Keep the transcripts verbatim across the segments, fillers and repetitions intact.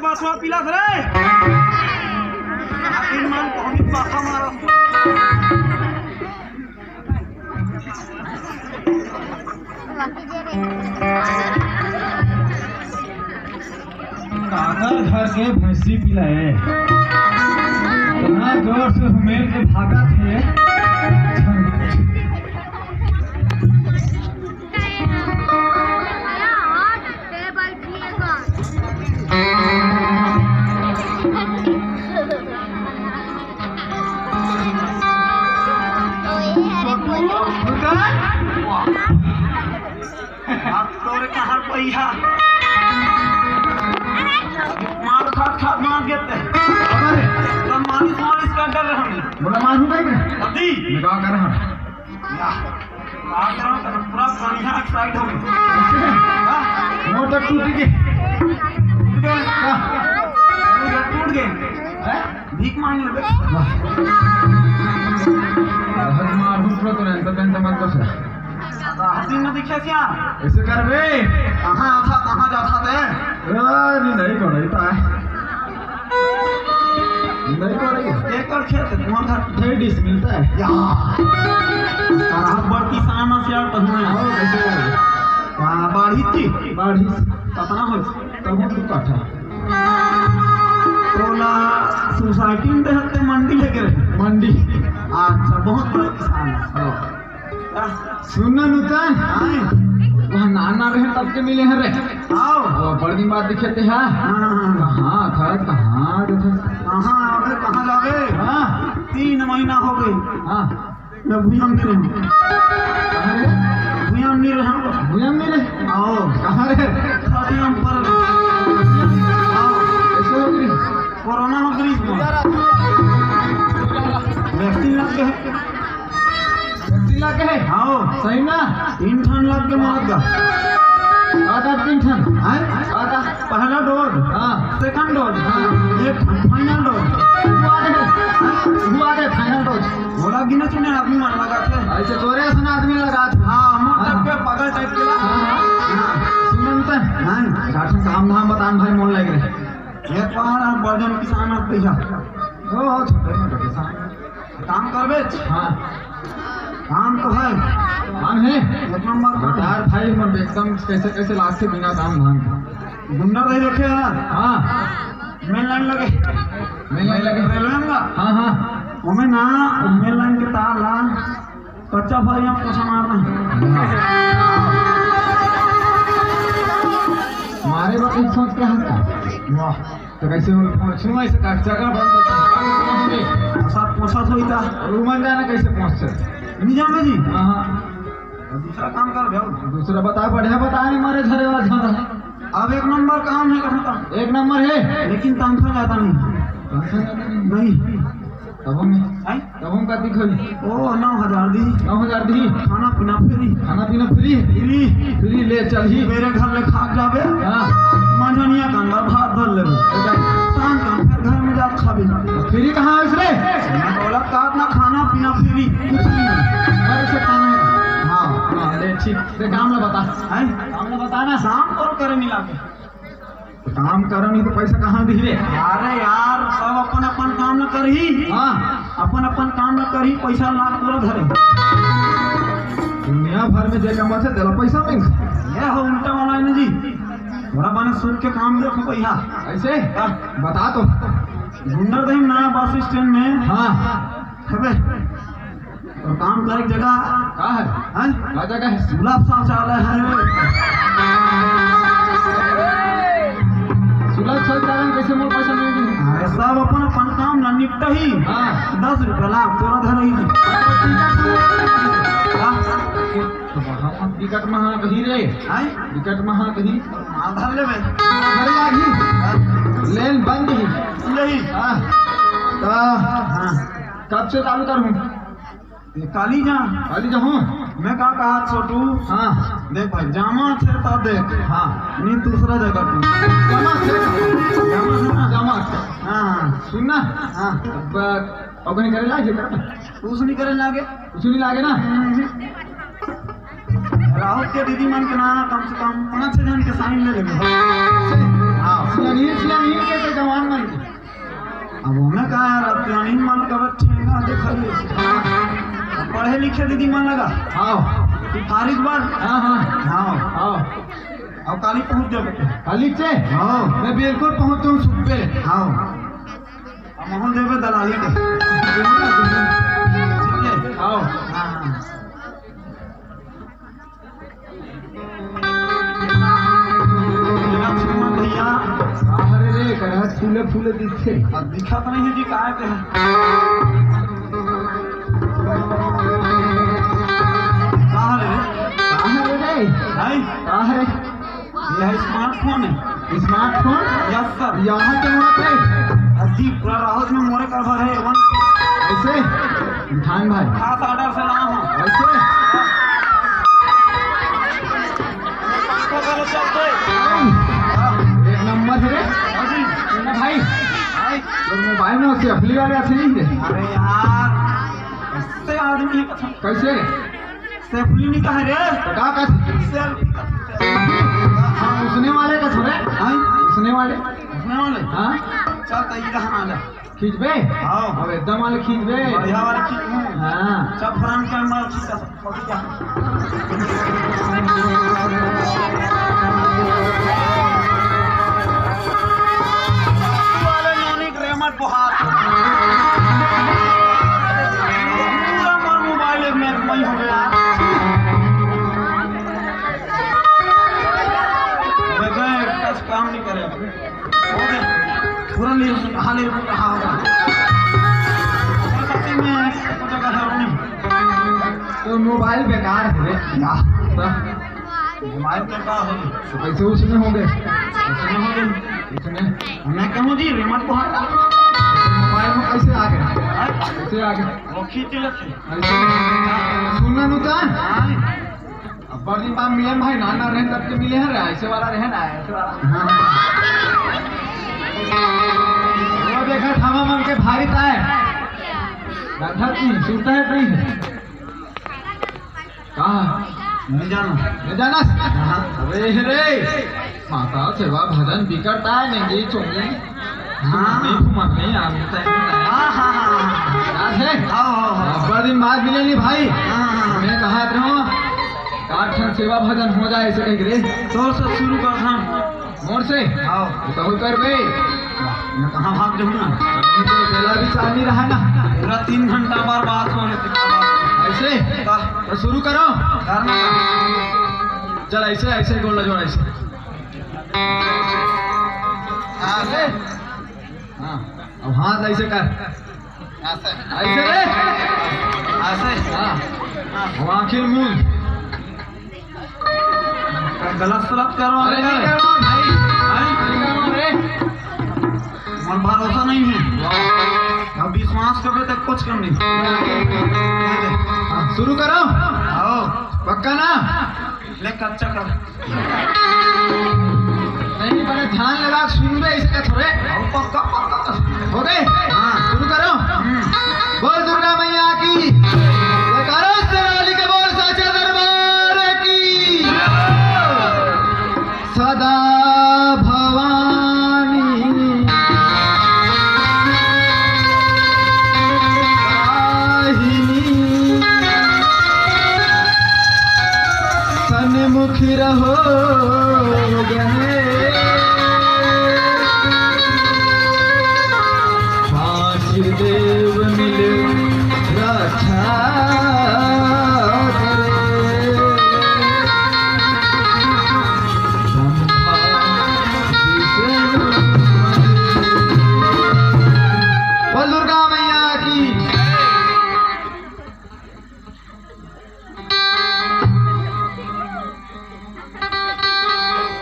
पाछवा पिला रे। आखिर मन कोहनी पाछा मारा। काकर घर के भैंसी पिलाए, इतना जोर से हुमेल के भागत हे। अब तोरे कहाँ पैसा? मार खात खात मार देते। अरे, तो मालिश वालिश कर डर रहा। बोला मारू भाई मैं। अभी? मैं क्या कर रहा? या, मार कर रहा हूँ, पूरा कन्या एक्साइट हो गई। हाँ? मोटर टूट गई। टूट गई? हाँ। टूट गई। हैं? भीख मांग ले बे। वाह। हद मार, दूसरा तो रहता, तन तमन तो से। राहत दिन में दिखे क्या? ऐसे कर बे। कहाँ आता, कहाँ जाता ते? यार, नहीं, नहीं पड़ा, इतना है। नहीं पड़ा ये। एक और खेत है, तुम्हारा घर। ढेर डिस मिलता है। या। सारा बड़ किसान है यार, तब मैं। हाँ, ऐसे। हाँ, बाढ़ी थी। बाढ़ी। कितना हो? तब हम दो काठा। तोला सोसाइटी में देहते मंडी लेके रहे। मंडी। अच्छा, बहुत बड़ा किसान है। हाँ। सुन ना नूतन। हाँ। वहाँ नाना रहे तब के मिले हैं रे। आओ। वो बड़ दिन बाद दिखे थे, हाँ। हाँ, हाँ, हाँ। कहाँ था, कहाँ थे? कहाँ आवे, कहाँ जावे? हाँ। तीन महीना हो गए। हाँ। मैं भुइयां में नहीं रहूं। कहाँ रे? भुइयां में नहीं रहूं। भुइयां में नहीं रहे? आओ। कहाँ रे? खटिया पर। आओ। कैसे हो गई? कोरोना हो गई इसको। वैक्सीन लग गए। वैक्सीन लग गए? आओ। सही ना? तीन ठन लग के मरत गा। का का तीन ठन? हैं? का का? पहला डोज, हाँ। सेकंड डोज, हाँ। एक फाइनल डोज। वो आ गए, वो आ गए फाइनल डोज। घोड़ा गिने चुने आदमी मन लगा थे। ऐसे तोरे असन आदमी लगा थे। हाँ, मोर हाँ। टाइप के, पागल टाइप के ला। हाँ, हाँ। हाँ। सुन ना नूतन। हाँ। जाठन काम धाम बतान भाई, मोन लग रहे। ये पार आप बर्जन किसान आप पैसा। ओ, छोटे मोटे किसान। काम करबे? हाँ। काम तो है। काम है? एक नंबर काम। बता भाई, मन एकदम कैसे, कैसे लागथे बिना काम धाम के। गुंडा रही रखे यार। हाँ। मेन लाइन लगे। मेन लाइन लगे। रेलवे में ना? हाँ, हाँ। ओमे ना, मेन लाइन के तार ला, कच्चा फरिया में पोछा मारना। मारे बर कुछ सोच के हंसता। वाह। तो कैसे बोल पहुंचू ऐसे का जगह बंद होता है। सब पोसा सोईता। और उमन जाना कैसे पहुंचते? नहीं जाना जी। हाँ, हाँ। दूसरा काम कर दो। दूसरा बता, बढ़िया बता, नहीं मारे झरे वाला झगड़ा। अब एक नंबर काम है, कहता। एक नंबर है। लेकिन तनखा ज्यादा नहीं। तनखा ज्यादा नहीं। नहीं। तब हम, हैं? तब हम का दिखल? ओ, नौ हजार दी। नौ हजार दी। खाना पीना फ्री। खाना पीना फ्री। फ्री। फ्री ले चल ही। मेरे घर ले खा जाबे। हाँ। मंझनिया के अंदर भात धर लेबे। अच्छा। शाम का फिर घर में जा खाबे। फ्री कहाँ है रे? मैं बोला, का ना खाना पीना फ्री, कुछ नहीं। घर से खाना है। हाँ। हाँ, ले, ठीक। ते काम ना बता। हैं? काम ना बता ना। शाम को करे मिला के। तो काम करन ही तो पैसा कहाँ दिही रे? अरे यार, सब अपन अपन काम न करही। हाँ। अपन अपन काम न करही, पैसा लाग तोरा धरे। दुनिया भर में जे कमाथे, तेला पैसा मिल। ये हो उल्टा वाला है ना जी। थोड़ा बने सुन के काम देखो भैया। ऐसे? हाँ। बता तो। गुंडरदेही नया बस स्टैंड में। हाँ। अबे, तो काम करे के जगह का है? हैं? का जगह है? सुलभ शौचालय है। सुलभ शौचालय में कैसे मोर पैसा मिल गई? अरे, सब अपन अपन काम ना निपटही। हाँ। दस रुपया लाग तोरा धरही। हाँ। तो वहाँ पर विकट महा कही रे। हैं? विकट महा कही। माल धर लेबे। धर लागी। लेन बंद ही। यही। हाँ। तो हाँ। कब से चालू करूँ? ये काली जा। काली जा हूँ। मैं का कहा छोटू? हाँ। देख भाई, जामा छे तो देख। हाँ। नहीं दूसरा जगह तू। जामा छे। जामा छे ना? जामा छे। हाँ। सुन ना। हाँ। अब, अब कहीं करे लागे का? कुछ नहीं करे लागे। कुछ नहीं लागे ना? हम्म। राहुल के दीदी मन के ना कम से कम पाँच छह जन के साइन ले लेबे। हाँ, सियानी, सियानी के तो जवान मन के। अब ओमे का यार, अब सियानी मन का बस ठेंगा देखा ले। पढ़े लिखे दीदी मन लगा। हाँ। सिफारिश बार। हाँ, हाँ। हाँ। हाँ। अब काली पहुँच जाबे। काली से? हाँ। मैं बिल्कुल पहुँचहूँ सुबह। हाँ। अब मोहन देवे दलाली के। ठीक है? हाँ। हाँ, हाँ। लक्ष्मण भैया। अरे रे, करहत फूले फूले दिखथे। अब दिखत नहीं है जी, काय के है? का है रे? का है रे? नहीं? का है? ये है smartphone है। Smartphone? Yes sir। यहाँ के वहाँ पे? अजी, पूरा राहत में मोरे का घर है, one piece। ऐसे? मिठान भाई। खास order से लाया हूँ। ऐसे? एक नंबर है रे। हाँ जी। सुन ना भाई, भाई। तो मोबाइल में selfie वाले ऐसे नहीं है? अरे यार, ऐसे आदमी है कसम। कैसे? Selfie नहीं कहा रे। तो का कहा? Selfie। हाँ, उसने वाले का थोड़े। हाँ? उसने वाले। उसने वाले? हाँ। चल, तो इधर आ जा। खींचबे? हाँ। अब एकदम वाले खींचबे। बढ़िया वाले खींच। हाँ। सब front camera खींचा सब। वाले नोनी ग्रामर को हाथ। पूरा मोर मोबाइल में मई हो गया। मैं गए, कुछ काम नहीं करे। हो गया। पूरा ले, हाँ, ले, हाँ, हाँ। सच्ची में, कुछ जगह है नहीं। तो मोबाइल बेकार है। या। मोबाइल तो का हो? तो कैसे उसमें होंगे? उसमें होंगे। उसमें? मैं कहूँ जी, remote को हटा। मोबाइल में कैसे आ गया? हाँ? कैसे आ गया? वो खींच लेते। ऐसे? सुनना नु ता? हाँ। अब बड़ दिन बाद मिले भाई, नाना रहे तब के मिले हैं रे, ऐसे वाला रहे ना, ऐसे वाला। हाँ। वो देखा थामा मन के भारी ताय। राधा जी, सुनता है कि नहीं? कहाँ? नहीं जाना। नहीं जाना? हाँ। अरे रे, माता सेवा भजन भी करता है, नहीं चोंगी। हाँ। नहीं घूमत नहीं, आदमी तो नहीं है। हाँ, हाँ, हाँ, हाँ। याद है? हाँ, हाँ, हाँ। बड़ा दिन बाद मिले नहीं भाई। हाँ, हाँ, हाँ। मैं कहा था, काट खन सेवा भजन हो जाए, ऐसे कह के रे। तो सब शुरू कर हम। मोर से? हाँ। तो हो कर बे। मैं कहाँ भाग जाऊँ ना? अभी तो बेला भी चांदी रहा ना। पूरा तीन घंटा बार बात हो रही थी। ऐसे? का? तो शुरू करो। करना। चल ऐसे, ऐसे गोला जोड़ा ऐसे। ऐसे? हाँ, अब हाथ ऐसे कर। ऐसे। ऐसे रे। ऐसे। हाँ। हाँ। अब आँखें मूंद। गलत सलत करो। अरे नहीं करो भाई। भाई। नहीं करो रे। मन भरोसा नहीं है। अब विश्वास करबे तक कुछ कम नहीं। हाँ, शुरू करो। आओ। पक्का ना? ले कच्चा कर। नहीं, बड़े ध्यान लगा सुनबे इसका थोड़े। आओ, पक्का, पक्का। हो गए? हाँ। शुरू करो। हम्म। बोल दुर्गा मैया की। जयकारा से रानी के बोल साचा दरबार की। सदा भवानी वाहिनी, सन्मुख रहो गणेश। पांच देव मिल रक्षा करे। ब्रह्मा विष्णु बोल दुर्गा मैया की।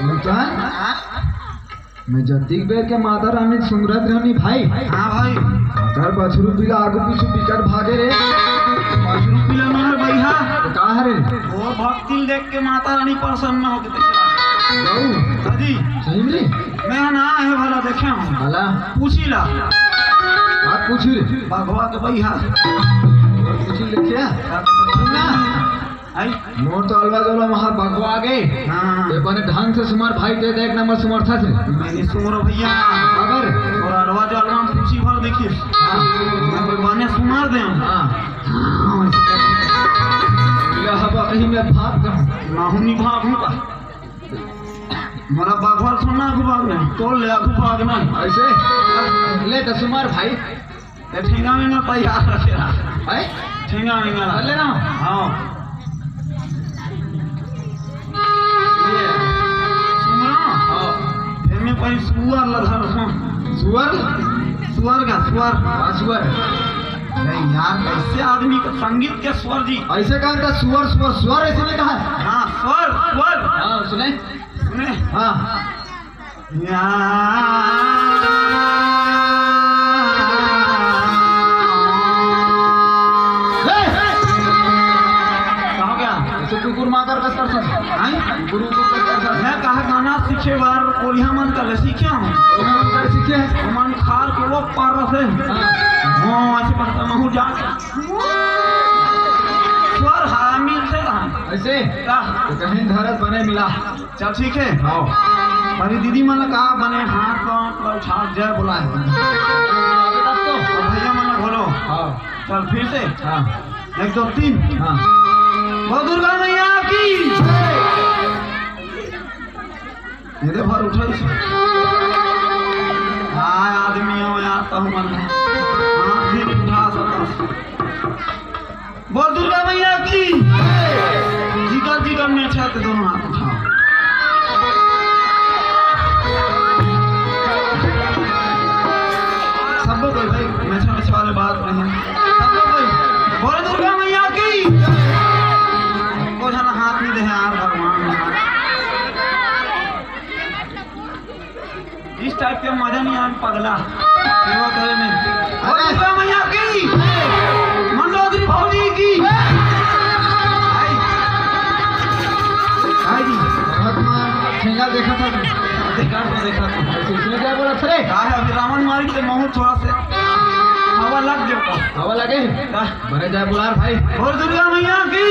मुल्तान? हाँ? मैं जतिक बेर के माता रानी सुंदरत रहनी भाई। हाँ भाई। अगर बछरू पिला आगू पीछू बिकट भागे रे। बछरू पिला मार भैया। तो का हरे? वो भक्ति देख के माता रानी प्रसन्न हो गई। गऊ? हाँ जी। सही में रे? मैं ना है भला देखे हूँ। भला? पूछी ला। बात पूछी रे? भगवा के भैया। पूछी ले क्या? सुनना। भाई, मोर तो अलवा जलवा महा बगवा गे। हाँ। ये बने ढंग से सुमर भाई, ते देख ना मोर सुमरथा से। मैं नहीं सुमरो भैया। अगर? और अलवा जलवा में पूछी भर देखिस। हाँ। मैं कोई बने सुमर दे हम। हाँ। हाँ, वैसे कर। ले, अब कहीं मैं भाग जाऊँ। ना हूँ, नहीं भागूंगा। मोला बगवा सुनना, आगू भागना। तोड़ ले, आगू भागना। ऐसे? ले तो सुमर भाई। ए, ठेंगा वेंगा तैयार रखे रहा। हैं? ठेंगा वेंगा। कर लेना। हाँ। ये, सुमरा। हाँ। एमे पहले सुअर ला धर, सुन। सुअर? सुअर का, सुअर। हाँ, सुअर। नहीं यार, कैसे आदमी का संगीत के स्वर जी? ऐसे कहा था, सुअर, सुअर, स्वर ऐसे नहीं कहा। हाँ, स्वर, स्वर। हाँ, सुने? सुने? हाँ। या। हे, हे। कहाँ गया? ऐसे कुकुर मांगर कस कर सकता। हैं? कुकुर उकुर कस कर सकता। मैं कहा गाना सीखे बार कोलिया मन कर सीखे हूँ। कोलिया मन कर सीखे? मन खार के वो पार से। हाँ। हाँ, ऐसे पढ़ता महू जा। स्वर हा मिलते कहाँ? ऐसे? का? तो कहीं धरत बने मिला। चल ठीक है। हाँ। अभी दीदी मन ला कहा बने हाथ पाँव पर उठा जय बोला है। अभी तक तो। और भैया मन ला बोलो। हाँ। चल फिर से। हाँ। एक, दो, तीन। हाँ। बोल दुर्गा मैया की। ये दे भर उठा इसे। हाँ, आदमी हो यार, तो मन है। हाँ, फिर उठा सकता। बोल दुर्गा मैया की। जिगर जिगर में अच्छा तो दोनों हाथ उठाओ। सबको कोई भाई, मैचा मैचा वाले बात नहीं है। सबको कोई बोल दुर्गा मैया की। कोई जना हाथ नहीं दे यार, भगवान। इस टाइप के मजा नहीं आन पगला। सेवा करे में। अरे दुर्गा मैया की। मंदोदरी भौजी की। आई। आई जी। भगवान ठेंगा देखा था। देखा था, देखा था। इसने क्या बोला था रे? का है, अभी रावण मारी से महू थोड़ा से हवा लग गया। हवा लगे? का? बने जाए बुलार भाई। और दुर्गा मैया की।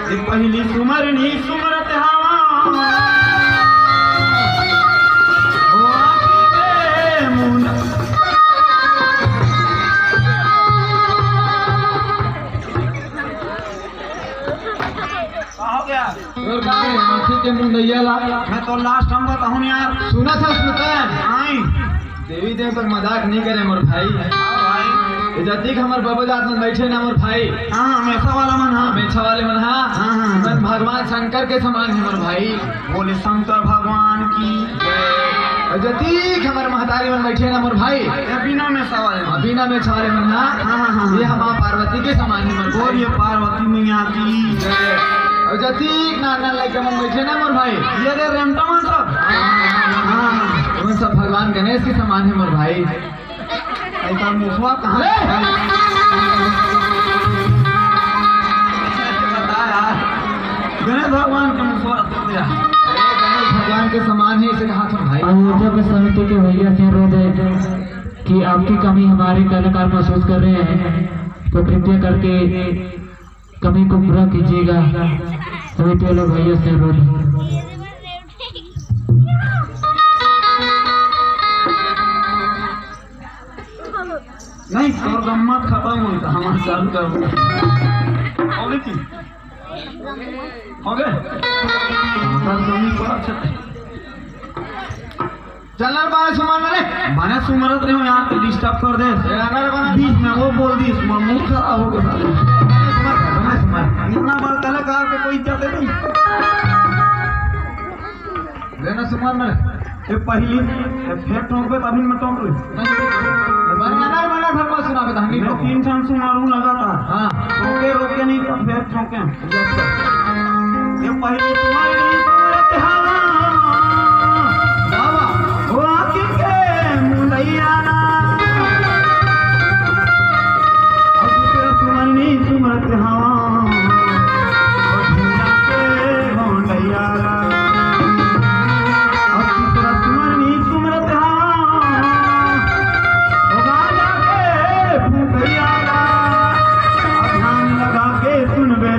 ये पहली सुमरनी सुमरत हवा। ओ आँखी के मुंद। का हो गया? और का है? आँखी के मुंदैया ला। मैं तो लास्ट हम बताऊँ यार। सुना था, सुना था। आई। देवी देव पर मजाक नहीं करे मोर भाई। हाँ भाई। ये जतिक हमर बबा जात मन बैठे ना मोर भाई। हाँ, मेछा वाला मन, हाँ। मेछा वाले मन, हाँ। हाँ, हाँ, हाँ। मन भगवान शंकर के समान है मोर भाई। बोले शंकर भगवान की। और जतिक हमर महतारी मन बैठे ना मोर भाई। ये बिना मेछा वाले मन। हाँ, बिना मेछा वाले मन, हाँ। हाँ, हाँ, हाँ, ये हाँ। हम माँ पार्वती के समान है मोर भाई। बोलिए पार्वती मैया की। और जतिक नान नान लइका मन बैठे ना मोर भाई। ये रे रेमटा मन सब। हाँ, हाँ, हाँ, हाँ। उन सब भगवान गणेश के समान है मोर भाई। ऐसा मुसवा कहाँ है? बता यार। गणेश भगवान के मुसवा रख दिया। गणेश भगवान के समान है, इसे कहा था भाई। आयोजक समिति के भैया से अनुरोध है कि आपकी कमी हमारे कलाकार महसूस कर रहे हैं, तो कृपया करके कमी को पूरा कीजिएगा। समिति वाले भैया से अनुरोध है। नहीं, तोर गम्मत खत्म होई त हमर चालू कर। हो गई की? हो गए? हमर कमी पड़ा छै। चल ना रे, बारह सुमर ना रे। बारह सुमरत रहे हो यार, तो डिस्टर्ब कर दे। ए, ना रे, बारह बीच में वो बोल दी, सुमर मूड खराब हो गया। बारह सुमर, बारह सुमर। इतना बड़ा कलाकार को कोई इज्जत नहीं। लेना सुमर ना रे। ये पहली, ये फेर ठोंकबे तभी मैं ठोंक लूँ। बना ना, बना, फिर मत सुनाबे, तो हम नहीं मैं ठोंकबे। तीन ठन सुनारू लगातार। हाँ। रोके, रोके नहीं तो फेर ठोंके। ये पहली सुनारू लगातार। बाबा। वो आँखी के मुंदैया ना। और दूसरा सुमरनी सुमरत हवा। और भैया के गोंडैया ला। और तीसरा सुमरनी सुमरत हवा। ओ बाजा के फुकैया ला। और ध्यान लगा के सुनबे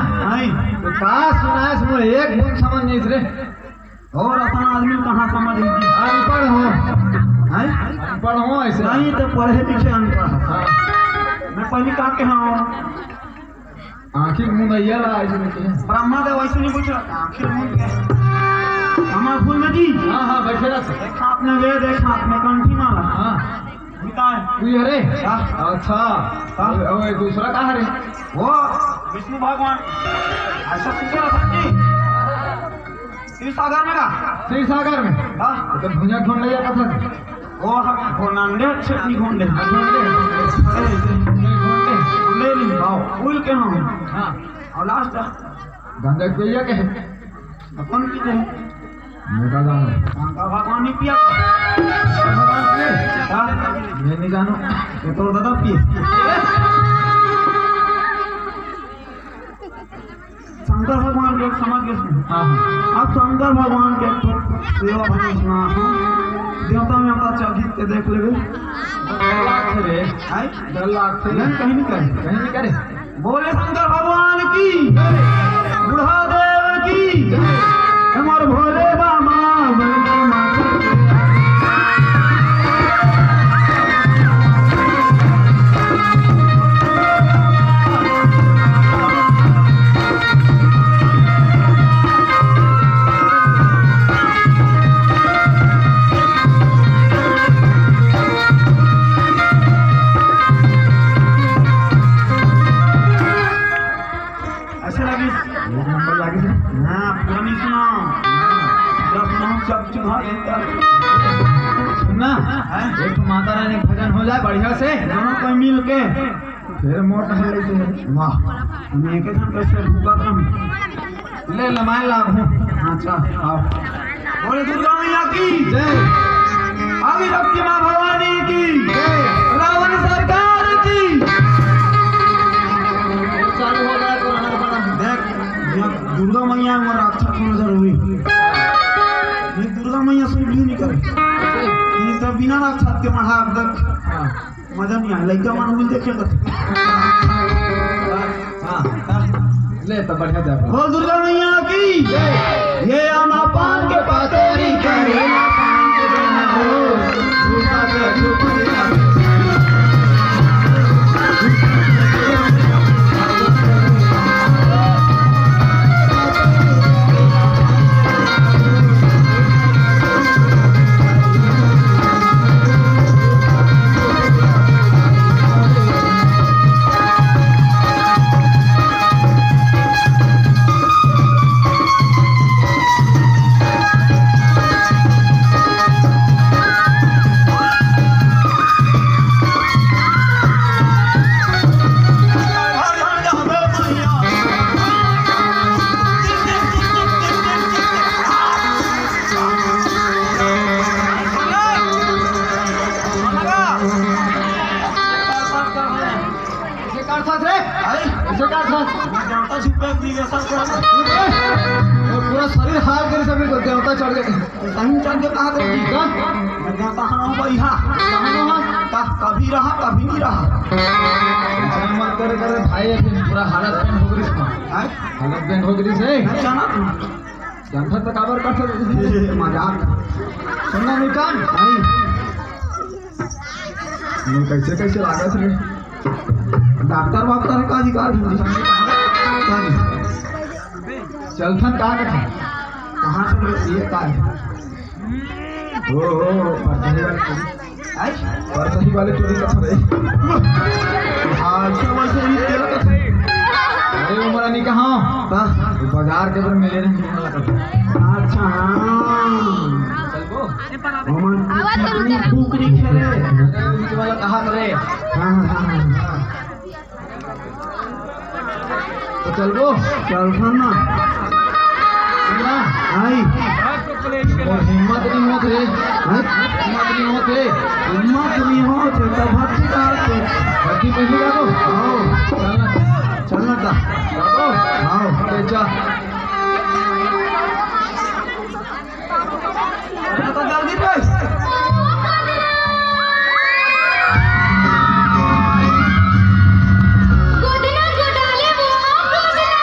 नहीं, तो का सुनाइस, मोर एक बूंद समझ नइ आइस रे। अउ अपन आदमी कहाँ समझ आही? अनपढ़ हो। हैं? अनपढ़ हो ऐसे। नहीं तो पढ़े लिखे अनपढ़। हाँ। मैं पहली का कहे हँव? आँखी मुँदइया ला ऐसे नहीं कहे। ब्रह्मा देव ऐसे नहीं पूछा, आँखी मुँद के। हमार फूल में जी। हाँ, हाँ, बैठे रह। एक हाथ में वेद, एक हाथ में कंठी माला। हाँ। ये का है? तू ही हरे? हाँ। अच्छा। हाँ। अउ, अउ, दूसरा का हरे? वो विष्णु भगवान। ऐसा सुंदर था जी। क्षीर सागर में का? क्षीर सागर में? हाँ। तो भुजा ढूंढ लिया कथा। वो हम घोनांडे, चटनी घोंडे। हाँ, घोंडे। अरे, घोंडे। घोंडे नहीं, हाँ, फूल के हम। हाँ। अउ last गांजा कोई के है? अपन की है? मोटा गांव। शंकर भगवान नहीं पिया। शंकर भगवान पिए? हाँ। मैं नहीं जानूं। ये तोर दादा पिए। शंकर भगवान के समझ गए। हाँ, हाँ। अब शंकर भगवान के सेवा भजन सुना हो। देवता में अपना चढ़ी के देख लेबे। डर लागथे रे। हैं? डर लागथे। नहीं, कहीं नहीं करे। कहीं नहीं करे। बोले शंकर भगवान की, बुढ़ा देव की, हमार भोले बाबा बन के माता। अच्छा लगिस? एक नंबर लगिस। हाँ, पूरा नहीं सुना। पूरा सुना, चुप चुप, हाँ, एक बार। सुनना, हैं? एक तो माता रानी भजन हो जाए बढ़िया से, दोनों कोई मिल के। फिर मोट है लेके। वाह। हम एक ही जन कैसे भूखा था? ले, लमाए लाभ हो। हाँ, अच्छा, आओ। बोले दुर्गा मैया की जय। आदि शक्ति माँ भवानी की जय। रावण सरकार की। चालू हो गया तो रहना पड़ा। देख, ये दुर्गा मैया में राक्षस होना जरूरी। ये दुर्गा मैया से भी नहीं करे। ये तो बिना राक्षस के मढ़ा अब तक। हाँ। मजा नहीं आया, लइका मन उंगली देखे करथे। हाँ, हाँ। ले, तो बढ़िया जा। बोल दुर्गा मैया की। ये आमा पान के पतोरी करे। इसे काट साथ रे। अरे, इसे काट साथ। मैं देवता छिपे नहीं है, सब करना। वो पूरा शरीर हाल करे, सभी को देवता चढ़ गए। कहीं चढ़ के कहा तो ठीक है। मैं देवता हाँ भाई हाँ। कहाँ हो? का-, कभी रहा, कभी नहीं रहा। ऐसा मत करे, करे भाई, अभी पूरा हालत बंद हो गई इसका। हैं? हालत बंद हो गई से। नहीं जाना तू। जानथस त काबर करथस? मजाक। सुनना नहीं कान? नहीं। नहीं, कैसे, कैसे लागत रे? डॉक्टर वाक्टर का अधिकार भी नहीं। कान। चलथन का कथन? कहाँ से ये का है? ओ, ओ, ओ, पढ़ने वाले। आई? परसही वाले टोरी का थोड़े। हाँ, अच्छा, वैसे ही तेरा का थोड़े। अरे, उमर अनी कहाँ? हाँ। बाजार के अंदर मिले नहीं, मिलने वाला का। अच्छा, हाँ। चल को? उमर आवाज तो रुक जा। कुकरी खेले। अरे, उनके वाला कहाँ करे? हाँ, हाँ, हाँ, हाँ। तो चलबो? चलथन ना। ना। आई। और हिम्मत नहीं होत रे। हैं? हिम्मत नहीं होत रे। हिम्मत नहीं होत हे, तब भक्ति का हाथ पे। भक्ति पहले जाबो? आओ। चलना। चलना था। जाबो? आओ। अरे जा। अरे तो जल्दी कर। गोदना गोदाले वो गोदना।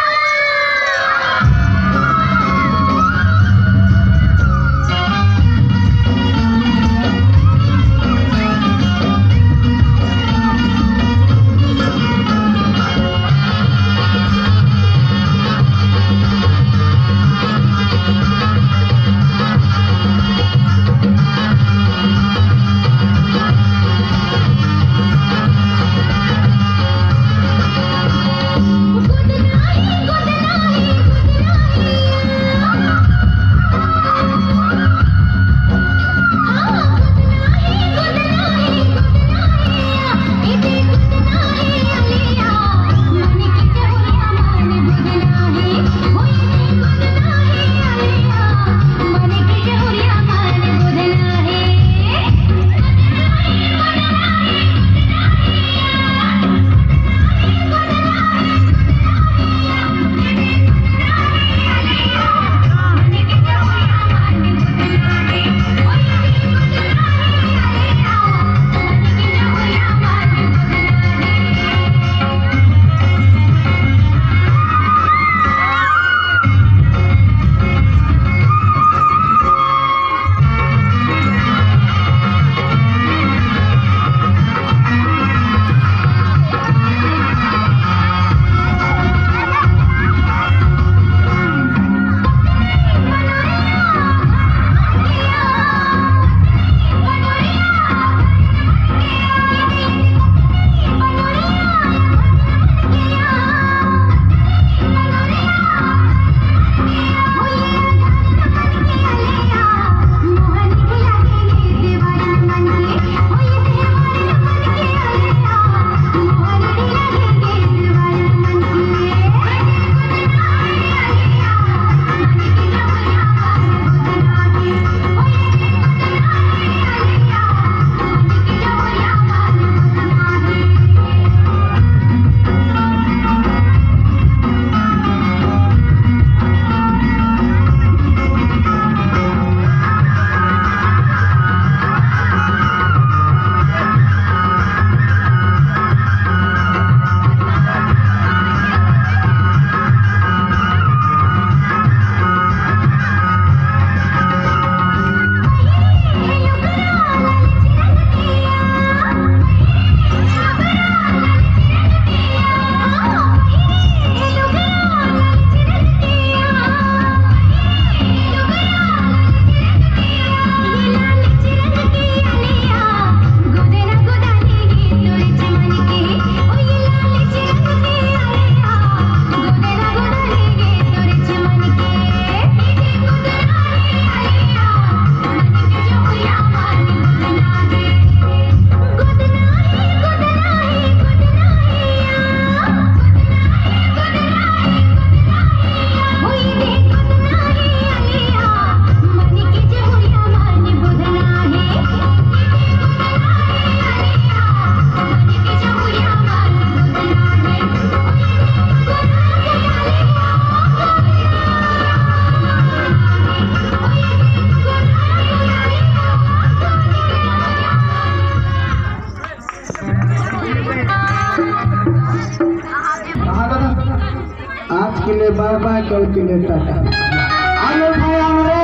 आलो भाई, आलो रे।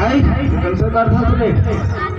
आई, कइसे करथा तूने?